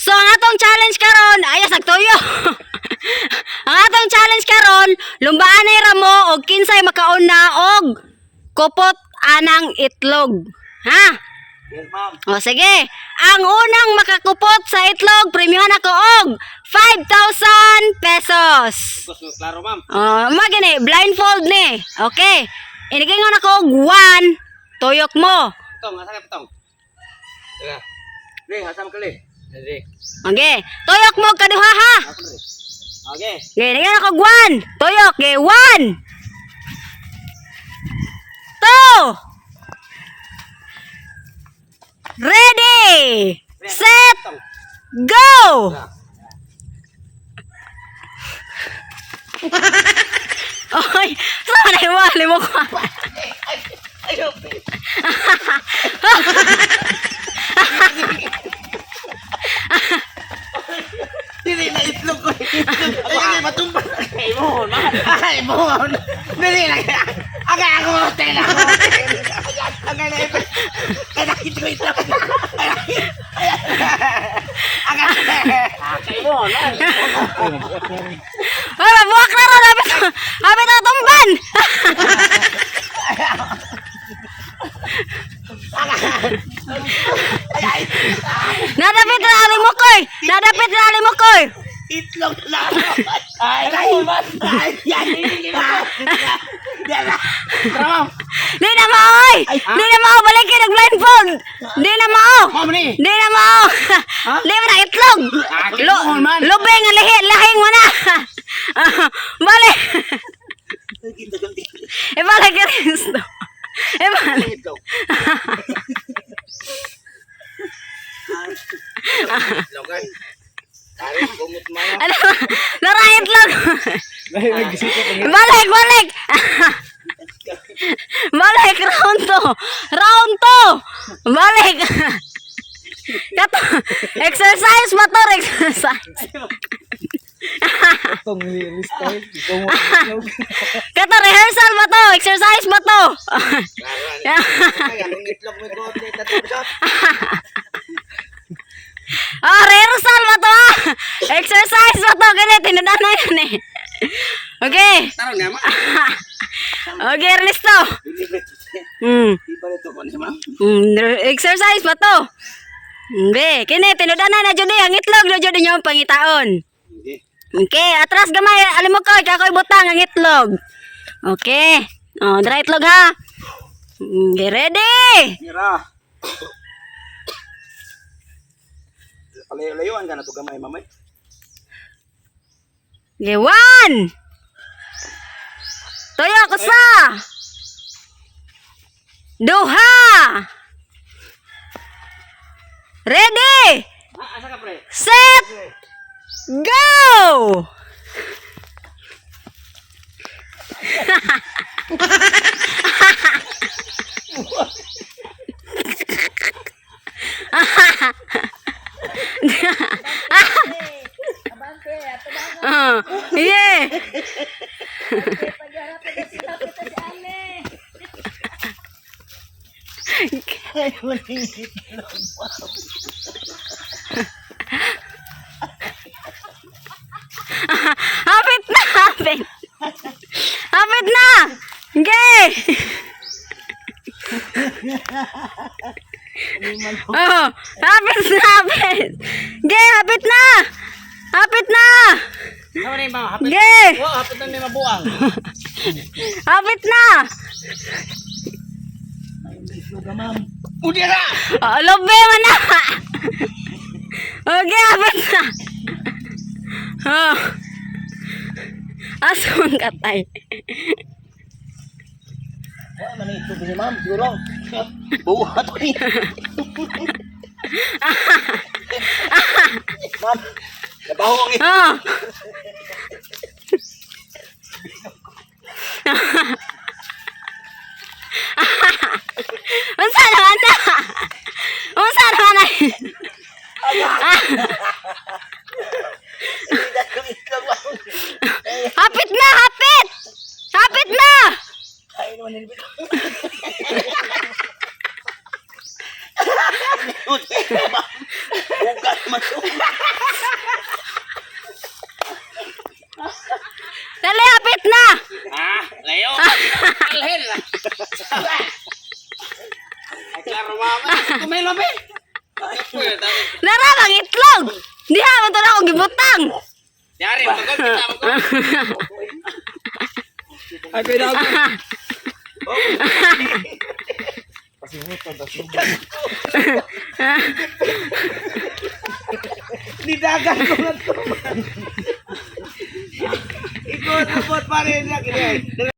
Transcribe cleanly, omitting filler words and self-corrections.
So ang atong challenge karon, ayos nagtuyo. Ang atong challenge karon, lumbaan ay ramo og kinsay makauna og kupot anang itlog. Ha? Yes, ma'am. O sige, ang unang makakupot sa itlog, premyohan ako og 5,000 pesos. Gusto klaro, ma'am. Oh, magani, blindfold ni. Okay. Inigingon ako og 1, tuyok mo. Tong, asa ka tong? Teka. Re, asa mo kali? Re. Okay. Tuyok mo kaduha ha. Ako re. Okay. Okay, inigingon ako og 1, tuyok. Okay, 1. 2. Ready. Set. Tong. Go! Oy, saan na iwali mo ko? Dili na itlog ko. Itlog. Ay, hindi matumba. Ay, mo, man. Ay, mo. Dili na. Agay ako hotel ako. Agay na ito. Kaya nakita ko itlog. Agay. Ay, mo, man. Ay, mabuwak na ron! Hapit, hapit na tumban! Nadapit na aling mo koy! Nadapit na aling mo koy! Itlog na. Ay, ay, ay, ay. Tara, ma'am. Di na mao, oy! Di na mao! Balik kayo nag-blindfold! Di na mao! Ma'am ni. Di na mao! Di mo na itlog! Lo, man. lubeng ang lahi, lahing mo na! Balik! Ibalik ka rin. Ibalik. Itlog. Itlog ay. Tari, gumot mo. Ano? Nara itlog! Balik, balik! Balik, round to! Round to! Balik! Kato, exercise motor, exercise. Itong style. Kato, rehearsal ba to? Exercise ba to? Ay, anong itlog may gote? Tatlo. Ah, rehearsal ba to? Ah? Exercise ba to? Ganit, tinudaan na yan eh. Okay. Tara nga, ma. Okay, Ernesto. Di ba ito ko ni ma'am? Exercise ba to? Hindi. Kini, tinudan na na jud eh. Ang itlog na jud inyo ang pangitaon. Hindi. Okay, atras gamay. Alam mo ko, ikaw butang ang itlog. Okay. Oh, dry itlog ha. Okay, ready? Mira. Palayo-layuan ka na to gamay, mamay. Okay, one. Tuyo ko sa. Duha. Ready? Ah, asa ka pre? Set. Go! Ah, yeah. Hapit na, hapit. Hapit na. Okay. Oh, hapit na, hapit. Okay, hapit na. Hapit na. Sama na yung mga hapit. Okay, Oh, hapit na ni mabuang. hapit na. Udi na! Oh, lobe man na. Okay, hapit na. Oh. Aso ang katay. Wala man itlog ni ma'am, siguro. Buhat ko ni. Ma'am, nabaho ang itlog. Oh. Unsa naman na? Unsa naman na? Hapit na, hapit! Hapit na! Ay, naman nilibit. Bukas man to. Dali, hapit na. Ah, layo. Alhen lah. Ay, klaro mama. Kumelo be. Nara bang itlog. Diha man to na akong gibutang. Yari, magod kita magod. Ay, pwede ako. Nidagan ko na to. Ikaw, abot pa rin.